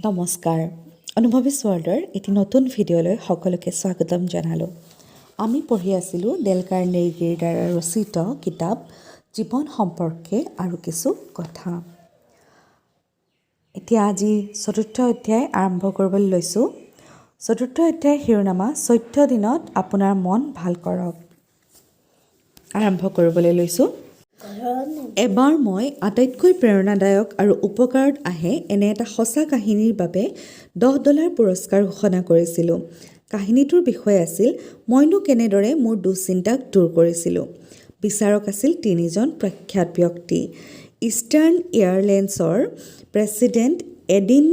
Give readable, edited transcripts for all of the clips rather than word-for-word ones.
নমস্কাৰ, অনুভৱী ৱৰ্ল্ডৰ এটি নতুন ভিডিঅ'লৈ সকলোকে স্বাগতম জনালোঁ। আমি পঢ়ি আছিলোঁ ডেল কাৰ্নেগীৰ দ্বাৰা ৰচিত কিতাপ জীৱন সম্পৰ্কে আৰু কিছু কথা। এতিয়া আজি চতুৰ্থ অধ্যায় আৰম্ভ কৰিবলৈ লৈছোঁ। চতুৰ্থ অধ্যায় শিৰোনামা 14 দিনত আপোনাৰ মন ভাল কৰক। আৰম্ভ কৰিবলৈ লৈছোঁ। এবাৰ মই আটাইতকৈ প্ৰেৰণাদায়ক আৰু উপকাৰত আহে এনে এটা সঁচা কাহিনীৰ বাবে $10 পুৰস্কাৰ ঘোষণা কৰিছিলোঁ। কাহিনীটোৰ বিষয় আছিল মইনো কেনেদৰে মোৰ দুশ্চিন্তাক দূৰ কৰিছিলোঁ। বিচাৰক আছিল তিনিজন প্ৰখ্যাত ব্যক্তি: ইষ্টাৰ্ণ এয়াৰলাইন্সৰ প্ৰেছিডেণ্ট এডিন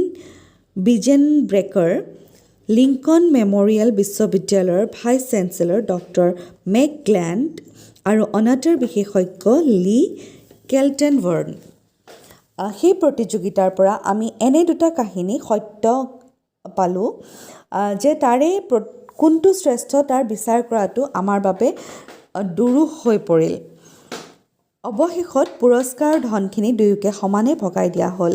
বিজেনব্ৰেকাৰ, লিংকন মেম'ৰিয়েল বিশ্ববিদ্যালয়ৰ ভাইচ চেঞ্চেলৰ ডক্টৰ মেকগ্লেণ্ড আৰু অনাতাঁৰ বিশেষজ্ঞ লী কেল্টেনবাৰ্ণ। সেই প্ৰতিযোগিতাৰ পৰা আমি এনে দুটা কাহিনী সত্য পালোঁ যে তাৰে কোনটো শ্ৰেষ্ঠ তাৰ বিচাৰ কৰাটো আমাৰ বাবে দুৰূহ হৈ পৰিল। অৱশেষত পুৰস্কাৰৰ ধনখিনি দুয়োকে সমানে ভগাই দিয়া হ'ল।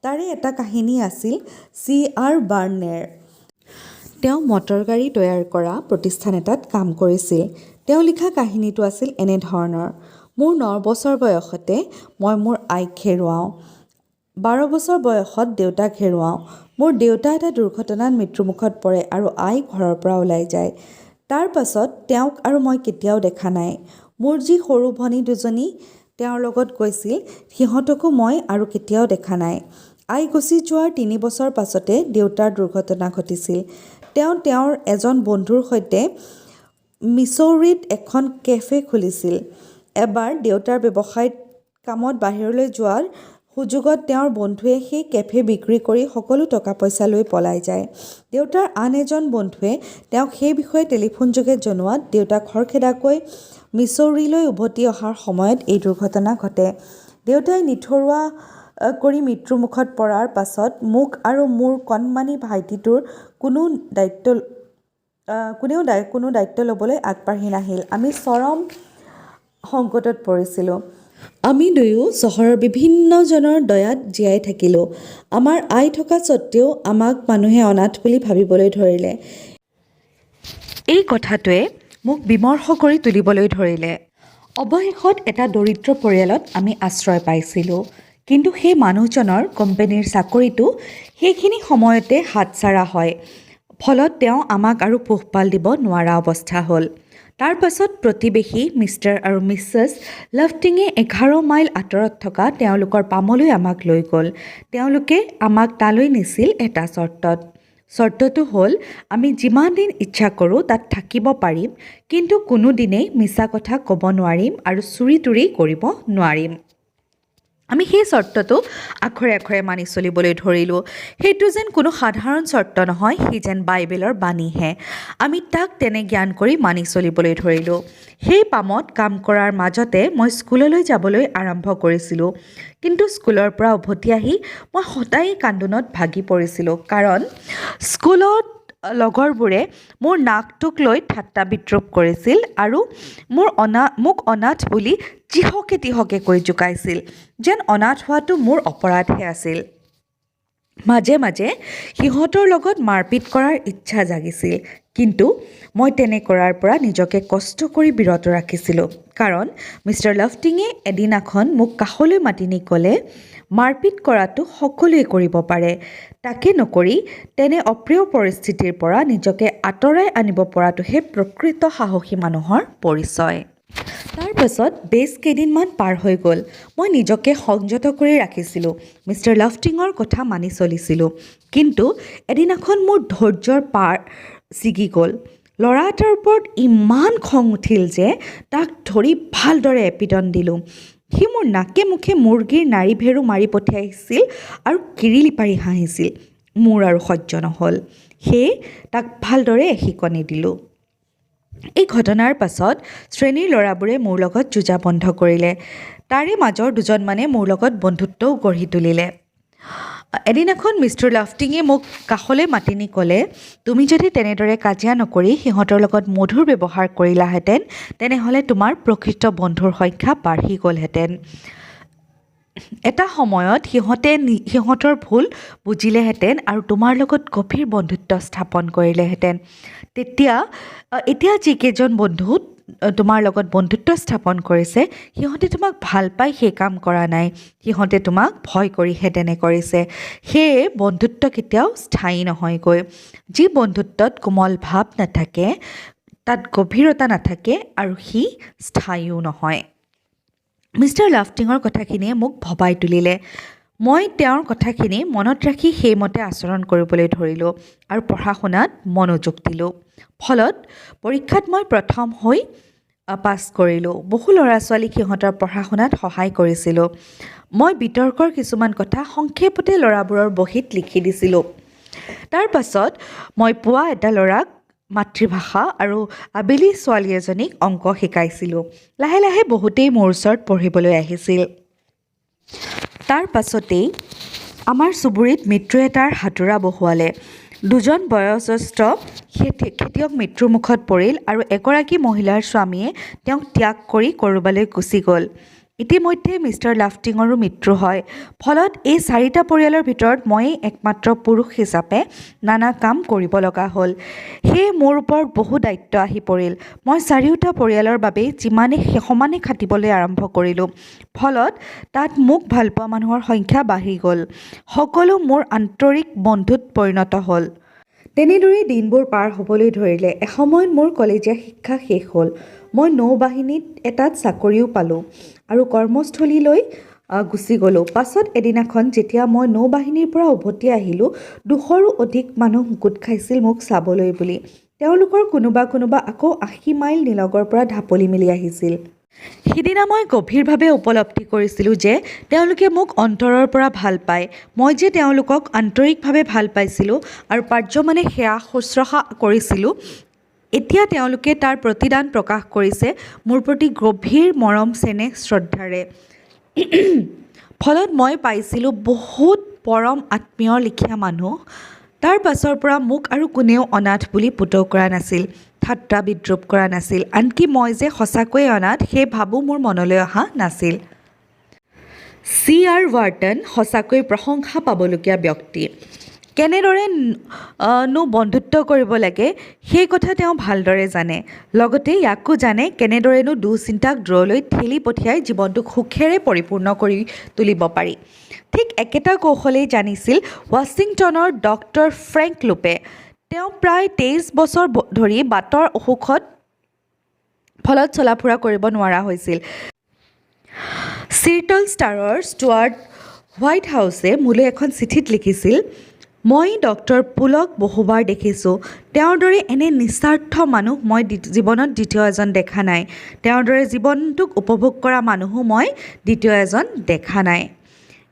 তাৰে এটা কাহিনী আছিল চি আৰ বাৰ্নেৰ। তেওঁ মটৰগাড়ী তৈয়াৰ কৰা প্ৰতিষ্ঠান এটাত কাম কৰিছিল। তেওঁ লিখা কাহিনীটো আছিল এনেধৰণৰ: মোৰ 9 বছৰ বয়সতে মই মোৰ আইক হেৰুৱাওঁ। 12 বছৰ বয়সত দেউতাক হেৰুৱাওঁ। মোৰ দেউতা এটা দুৰ্ঘটনাত মৃত্যুমুখত পৰে আৰু আই ঘৰৰ পৰা ওলাই যায়। তাৰ পাছত তেওঁক আৰু মই কেতিয়াও দেখা নাই। মোৰ যি সৰু ভনী দুজনী তেওঁৰ লগত গৈছিল, সিহঁতকো মই আৰু কেতিয়াও দেখা নাই। আই গুচি যোৱাৰ 3 বছৰ পাছতে দেউতাৰ দুৰ্ঘটনা ঘটিছিল। তেওঁ তেওঁৰ এজন বন্ধুৰ সৈতে মিছৌৰীত এখন কেফে খুলিছিল। এবাৰ দেউতাৰ ব্যৱসায়িক কামত বাহিৰলৈ যোৱাৰ সুযোগত তেওঁৰ বন্ধুৱে সেই কেফে বিক্ৰী কৰি সকলো টকা-পইচা লৈ পলাই যায়। দেউতাৰ আন এজন বন্ধুৱে তেওঁক সেই বিষয়ে টেলিফোনযোগে জনোৱাত দেউতা খৰখেদাকৈ মিছৌৰীলৈ উভতি অহাৰ সময়ত এই দুৰ্ঘটনা ঘটে। দেউতাই নিথৰুৱা কৰি মৃত্যুমুখত পৰাৰ পাছত মোক আৰু মোৰ কণমানি ভাইটিটোৰ কোনেও কোনো দায়িত্ব ল'বলৈ আগবাঢ়ি নাহিল। আমি চৰম সংকটত পৰিছিলোঁ। আমি দুয়ো চহৰৰ বিভিন্নজনৰ দয়াত জীয়াই থাকিলোঁ। আমাৰ আই থকা স্বত্তেও আমাক মানুহে অনাথ বুলি ভাবিবলৈ ধৰিলে। এই কথাটোৱে মোক বিমৰ্ষ কৰি তুলিবলৈ ধৰিলে। অৱশেষত এটা দৰিদ্ৰ পৰিয়ালত আমি আশ্ৰয় পাইছিলোঁ। কিন্তু সেই মানুহজনৰ কোম্পানীৰ চাকৰিটো সেইখিনি সময়তে হাতচাৰা হয়। ফলত তেওঁ আমাক আৰু পোহপাল দিব নোৱাৰা অৱস্থা হ'ল। তাৰ পাছত প্ৰতিবেশী মিষ্টাৰ আৰু মিছেছ লফটিঙে 11 মাইল আঁতৰত থকা তেওঁলোকৰ পামলৈ আমাক লৈ গ'ল। তেওঁলোকে আমাক তালৈ নিছিল এটা চৰ্তত। চৰ্তটো হ'ল আমি যিমান দিন ইচ্ছা কৰোঁ তাত থাকিব পাৰিম, কিন্তু কোনোদিনেই মিছা কথা ক'ব নোৱাৰিম আৰু চুৰি-তুৰি কৰিব নোৱাৰিম। আমি সেই চৰ্তটো আখৰে আখৰে মানি চলিবলৈ ধৰিলোঁ। সেইটো যেন কোনো সাধাৰণ চৰ্ত নহয়, সি যেন বাইবেলৰ বাণীহে। আমি তাক তেনে জ্ঞান কৰি মানি চলিবলৈ ধৰিলোঁ। সেই পামত কাম কৰাৰ মাজতে মই স্কুললৈ যাবলৈ আৰম্ভ কৰিছিলোঁ। কিন্তু স্কুলৰ পৰা উভতি আহি মই সদায়েই কান্দোনত ভাগি পৰিছিলোঁ, কাৰণ স্কুলত লগৰবোৰে মোৰ নাকটোক লৈ ঠাট্টা বিদ্ৰূপ কৰিছিল আৰু মোক অনাথ বুলি যিহকে তিহকে কৈ জোকাইছিল, যেন অনাথ হোৱাটো মোৰ অপৰাধহে আছিল। মাজে মাজে সিহঁতৰ লগত মাৰপিট কৰাৰ ইচ্ছা জাগিছিল, কিন্তু মই তেনে কৰাৰ পৰা নিজকে কষ্ট কৰি বিৰত ৰাখিছিলোঁ, কাৰণ মিষ্টাৰ লফটিঙে এদিনাখন মোক কাষলৈ মাতি নি ক'লে, মাৰপিট কৰাটো সকলোৱে কৰিব পাৰে, তাকে নকৰি তেনে অপ্ৰিয় পৰিস্থিতিৰ পৰা নিজকে আঁতৰাই আনিব পৰাটোহে প্ৰকৃত সাহসী মানুহৰ পৰিচয়। তাৰ পাছত বেছ কেইদিনমান পাৰ হৈ গ'ল। মই নিজকে সংযত কৰি ৰাখিছিলোঁ, মিষ্টাৰ লফটিঙৰ কথা মানি চলিছিলোঁ। কিন্তু এদিনাখন মোৰ ধৈৰ্যৰ পাৰ ছিগি গ'ল। ল'ৰা এটাৰ ওপৰত ইমান খং উঠিল যে তাক ধৰি ভালদৰে এপিটন দিলোঁ। সি মোৰ নাকে মুখে মুৰ্গীৰ নাড়ী-ভেঁৰু মাৰি পঠিয়াইছিল আৰু কিৰিলি পাৰি হাঁহিছিল। মোৰ আৰু সহ্য নহ'ল। সেয়ে তাক ভালদৰে এশিকনি দিলোঁ। এই ঘটনাৰ পাছত শ্ৰেণীৰ ল'ৰাবোৰে মোৰ লগত যুঁজা বন্ধ কৰিলে। তাৰে মাজৰ দুজনমানে মোৰ লগত বন্ধুত্বও গঢ়ি তুলিলে। এদিনাখন মিষ্টাৰ লাফটিঙে মোক কাষলৈ মাতি নি ক'লে, তুমি যদি তেনেদৰে কাজিয়া নকৰি সিহঁতৰ লগত মধুৰ ব্যৱহাৰ কৰিলাহেঁতেন, তেনেহ'লে তোমাৰ প্ৰকৃত বন্ধুৰ সংখ্যা বাঢ়ি গ'লহেঁতেন। এটা সময়ত সিহঁতে সিহঁতৰ ভুল বুজিলেহেঁতেন আৰু তোমাৰ লগত গভীৰ বন্ধুত্ব স্থাপন কৰিলেহেঁতেন। তেতিয়া এতিয়া যিকেইজন বন্ধু তোমাৰ লগত বন্ধুত্ব স্থাপন কৰিছে, সিহঁতে তোমাক ভাল পাই সেই কাম কৰা নাই, সিহঁতে তোমাক ভয় কৰিহে তেনে কৰিছে। সেয়ে বন্ধুত্ব কেতিয়াও স্থায়ী নহয়গৈ। যি বন্ধুত্বত কোমল ভাৱ নাথাকে, তাত গভীৰতা নাথাকে আৰু সি স্থায়ীও নহয়। মিষ্টাৰ লাফটিঙৰ কথাখিনিয়ে মোক ভবাই তুলিলে। মই তেওঁৰ কথাখিনি মনত ৰাখি সেইমতে আচৰণ কৰিবলৈ ধৰিলোঁ আৰু পঢ়া শুনাত মনোযোগ দিলোঁ। ফলত পৰীক্ষাত মই প্ৰথম হৈ পাছ কৰিলোঁ। বহু ল'ৰা ছোৱালীক সিহঁতৰ পঢ়া শুনাত সহায় কৰিছিলোঁ। মই বিতৰ্কৰ কিছুমান কথা সংক্ষেপতে ল'ৰাবোৰৰ বহীত লিখি দিছিলোঁ। তাৰ পাছত মই পুৱা এটা ল'ৰাক মাতৃভাষা আৰু আবেলি ছোৱালী এজনীক অংক শিকাইছিলোঁ। লাহে লাহে বহুতেই মোৰ ওচৰত পঢ়িবলৈ আহিছিল। তাৰ পাছতেই আমাৰ চুবুৰীত মৃত্যু এটাৰ হাতোৰা বহুৱালে। দুজন বয়োজ্যেষ্ঠ খেতিয়ক মৃত্যুমুখত পৰিল আৰু এগৰাকী মহিলাৰ স্বামীয়ে তেওঁক ত্যাগ কৰি ক'ৰবালৈ গুচি গ'ল। ইতিমধ্যে মিষ্টাৰ লাফটিঙৰো মৃত্যু হয়। ফলত এই চাৰিটা পৰিয়ালৰ ভিতৰত ময়েই একমাত্ৰ পুৰুষ হিচাপে নানা কাম কৰিব লগা হ'ল। সেয়ে মোৰ ওপৰত বহু দায়িত্ব আহি পৰিল। মই চাৰিওটা পৰিয়ালৰ বাবেই যিমানে সমানে খাটিবলৈ আৰম্ভ কৰিলোঁ। ফলত তাত মোক ভালপোৱা মানুহৰ সংখ্যা বাঢ়ি গ'ল। সকলো মোৰ আন্তৰিক বন্ধুত পৰিণত হ'ল। তেনেদৰেই দিনবোৰ পাৰ হ'বলৈ ধৰিলে। এসময়ত মোৰ কলেজীয়া শিক্ষা শেষ হ'ল। মই নৌবাহিনীত এটাত চাকৰিও পালোঁ আৰু কৰ্মস্থলীলৈ গুচি গ'লোঁ। পাছত এদিনাখন যেতিয়া মই নৌবাহিনীৰ পৰা উভতি আহিলোঁ, 200ৰো অধিক মানুহ গোট খাইছিল মোক চাবলৈ বুলি। তেওঁলোকৰ কোনোবা কোনোবা আকৌ 80 মাইল নিলগৰ পৰা ঢাপলি মেলি আহিছিল। সিদিনা মই গভীৰভাৱে উপলব্ধি কৰিছিলোঁ যে তেওঁলোকে মোক অন্তৰৰ পৰা ভাল পায়। মই যে তেওঁলোকক আন্তৰিকভাৱে ভাল পাইছিলোঁ আৰু পাৰ্যমানে সেৱা শুশ্ৰূষা কৰিছিলোঁ, এতিয়া তেওঁলোকে তাৰ প্ৰতিদান প্ৰকাশ কৰিছে মোৰ প্ৰতি গভীৰ মৰম চেনেহ শ্ৰদ্ধাৰে। ফলত মই পাইছিলোঁ বহুত পৰম আত্মীয়ৰ লেখীয়া মানুহ। তাৰ পাছৰ পৰা মোক আৰু কোনেও অনাথ বুলি পুতৌ কৰা নাছিল, ঠাট্টা বিদ্ৰূপ কৰা নাছিল। আনকি মই যে সঁচাকৈয়ে অনাথ, সেই ভাবো মোৰ মনলৈ অহা নাছিল। চি আৰ ৱাৰ্টন সঁচাকৈ প্ৰশংসা পাবলগীয়া ব্যক্তি। কেনেদৰে নো বন্ধুত্ব কৰিব লাগে, সেই কথা তেওঁ ভালদৰে জানে। লগতে ইয়াকো জানে কেনেদৰেনো দুঃচিন্তাক দূৰলৈ ঠেলি পঠিয়াই জীৱনটোক সুখেৰে পৰিপূৰ্ণ কৰি তুলিব পাৰি। ঠিক একেটা কৌশলেই জানিছিল ৱাশ্বিংটনৰ ডক্টৰ ফ্ৰেংক লোপে। তেওঁ প্ৰায় 23 বছৰ ধৰি বাতৰ অসুখত ফলত চলা-ফুৰা কৰিব নোৱাৰা হৈছিল। চিৰটল ষ্টাৰৰ ষ্টুৱাৰ্ট হোৱাইটহাউছে মোলৈ এখন চিঠিত লিখিছিল, "মই ডক্টৰ পুলক বহুবাৰ দেখিছোঁ। তেওঁৰ দৰে এনে নিস্বাৰ্থ মানুহ মই জীৱনত দ্বিতীয় এজন দেখা নাই। তেওঁৰ দৰে জীৱনটোক উপভোগ কৰা মানুহো মই দ্বিতীয় এজন দেখা নাই।"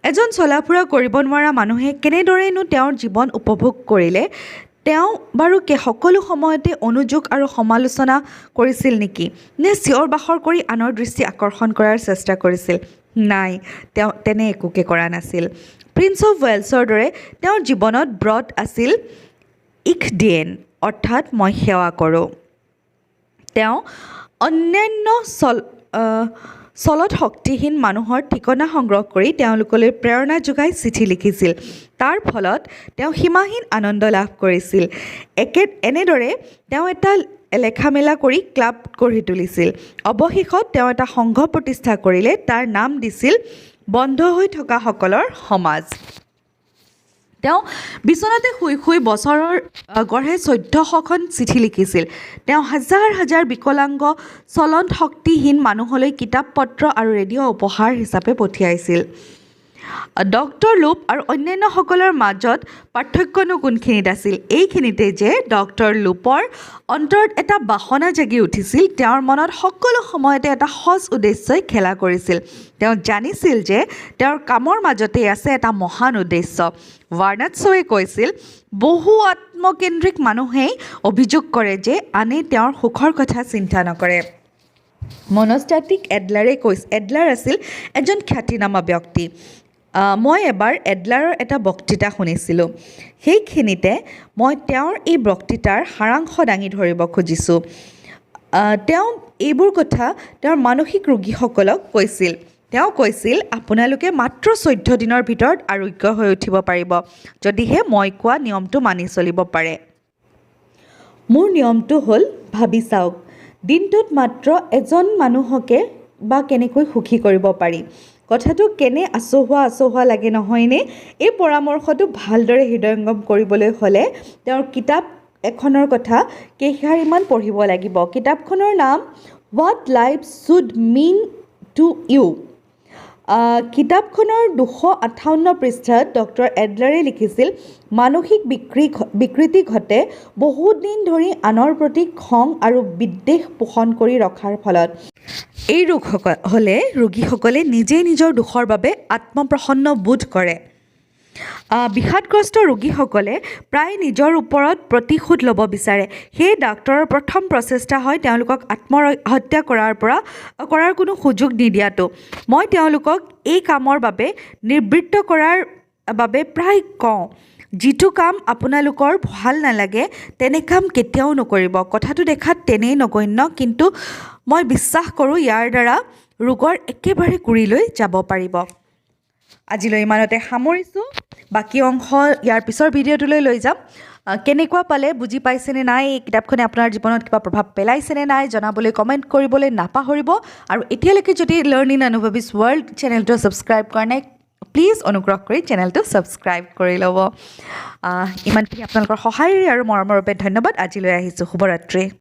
এজন চলা-ফুৰা কৰিব নোৱাৰা মানুহে কেনেদৰেনো তেওঁৰ জীৱন উপভোগ কৰিলে? তেওঁ বাৰু সকলো সময়তে অনুযোগ আৰু সমালোচনা কৰিছিল নেকি নে চিঞৰ-বাখৰ কৰি আনৰ দৃষ্টি আকৰ্ষণ কৰাৰ চেষ্টা কৰিছিল? নাই, তেওঁ তেনে একোকে কৰা নাছিল। প্ৰিন্স অৱ ৱেলছৰ দৰে তেওঁৰ জীৱনত ব্ৰত আছিল 'ইখ ডিয়েন', অৰ্থাৎ মই সেৱা কৰোঁ। তেওঁ অন্যান্য চলত শক্তিহীন মানুহৰ ঠিকনা সংগ্ৰহ কৰি তেওঁলোকলৈ প্ৰেৰণা যোগাই চিঠি লিখিছিল। তাৰ ফলত তেওঁ সীমাহীন আনন্দ লাভ কৰিছিল। এনেদৰে তেওঁ এটা লেখা-মেলা কৰি ক্লাব গঢ়ি তুলিছিল। অৱশেষত তেওঁ এটা সংঘ প্ৰতিষ্ঠা কৰিলে। তাৰ নাম দিছিল বন্ধ হৈ থকাসকলৰ সমাজ। তেওঁ বিচনাতে শুই শুই বছৰৰ গড়ে 1400খন চিঠি লিখিছিল। তেওঁ হাজাৰ হাজাৰ বিকলাংগ চলন শক্তিহীন মানুহলৈ কিতাপ-পত্ৰ আৰু ৰেডিঅ' উপহাৰ হিচাপে পঠিয়াইছিল। ডক্টৰ লোপ আৰু অন্যান্যসকলৰ মাজত পাৰ্থক্যনো কোনখিনিত আছিল? এইখিনিতে যে ডক্টৰ লোপৰ অন্তৰত এটা বাসনা জাগি উঠিছিল। তেওঁৰ মনত সকলো সময়তে এটা সজ উদ্দেশ্যই খেলা কৰিছিল। তেওঁ জানিছিল যে তেওঁৰ কামৰ মাজতেই আছে এটা মহান উদ্দেশ্য। বাৰ্নাৰ্ড শ্বৱে কৈছিল, "বহু আত্মকেন্দ্ৰিক মানুহেই অভিযোগ কৰে যে আনে তেওঁৰ সুখৰ কথা চিন্তা নকৰে।" মনস্তাত্ত্বিক এডলাৰে কৈছিল, এডলাৰ আছিল এজন খ্যাতিনামা ব্যক্তি। মই এবাৰ এডলাৰৰ এটা বক্তৃতা শুনিছিলোঁ। সেইখিনিতে মই তেওঁৰ এই বক্তৃতাৰ সাৰাংশ দাঙি ধৰিব খুজিছোঁ। তেওঁ এইবোৰ কথা তেওঁৰ মানসিক ৰোগীসকলক কৈছিল। তেওঁ কৈছিল, আপোনালোকে মাত্ৰ 14 দিনৰ ভিতৰত আৰোগ্য হৈ উঠিব পাৰিব, যদিহে মই কোৱা নিয়মটো মানি চলিব পাৰে। মোৰ নিয়মটো হ'ল, ভাবি চাওক, দিনটোত মাত্ৰ এজন মানুহকে বা কেনেকৈ সুখী কৰিব পাৰি। কথাটো কেনে আচহুৱা আচহুৱা লাগে, নহয়নে? এই পৰামৰ্শটো ভালদৰে হৃদয়ংগম কৰিবলৈ হ'লে তেওঁৰ কিতাপ এখনৰ কথা কেইশাৰীমান পঢ়িব লাগিব। কিতাপখনৰ নাম "What Life Should Mean to You"। কিতাপখনৰ 258 পৃষ্ঠাত ডক্টৰ এডলাৰে লিখিছিল, মানসিক বিকৃতি ঘটে বহুদিন ধৰি আনৰ প্ৰতি খং আৰু বিদ্বেষ পোষণ কৰি ৰখাৰ ফলত। এই ৰোগ হ'লে ৰোগীসকলে নিজেই নিজৰ দোষৰ বাবে আত্মপ্ৰসন্ন বোধ কৰে। বিষাদগ্ৰস্ত ৰোগীসকলে প্ৰায় নিজৰ ওপৰত প্ৰতিশোধ ল'ব বিচাৰে। সেয়ে ডাক্তৰৰ প্ৰথম প্ৰচেষ্টা হয় তেওঁলোকক আত্মহত্যা কৰাৰ কোনো সুযোগ নিদিয়াটো। মই তেওঁলোকক এই কামৰ বাবে নিবৃত্ত কৰাৰ বাবে প্ৰায় কওঁ, যিটো কাম আপোনালোকৰ ভাল নালাগে, তেনে কাম কেতিয়াও নকৰিব। কথাটো দেখাত তেনেই নগণ্য, কিন্তু মই বিশ্বাস কৰোঁ ইয়াৰ দ্বাৰা ৰোগৰ একেবাৰে গুৰিলৈ যাব পাৰিব। আজিলৈ ইমানতে সামৰিছোঁ। বাকী অংশ ইয়াৰ পিছৰ ভিডিঅ'টোলৈ লৈ যাম। কেনেকুৱা পালে, বুজি পাইছেনে নাই, এই কিতাপখনে আপোনাৰ জীৱনত কিবা প্ৰভাৱ পেলাইছেনে নাই, জনাবলৈ কমেণ্ট কৰিবলৈ নাপাহৰিব। আৰু এতিয়ালৈকে যদি লাৰ্ণ ইন অনুভৱিছ ৱৰ্ল্ড চেনেলটো ছাবস্ক্ৰাইব কৰা নাই, প্লিজ অনুগ্ৰহ কৰি চেনেলটো ছাবস্ক্ৰাইব কৰি ল'ব। ইমানখিনি আপোনালোকৰ সহায়ৰে আৰু মৰমৰ বাবে ধন্যবাদ। আজিলৈ আহিছোঁ, শুভৰাত্ৰি।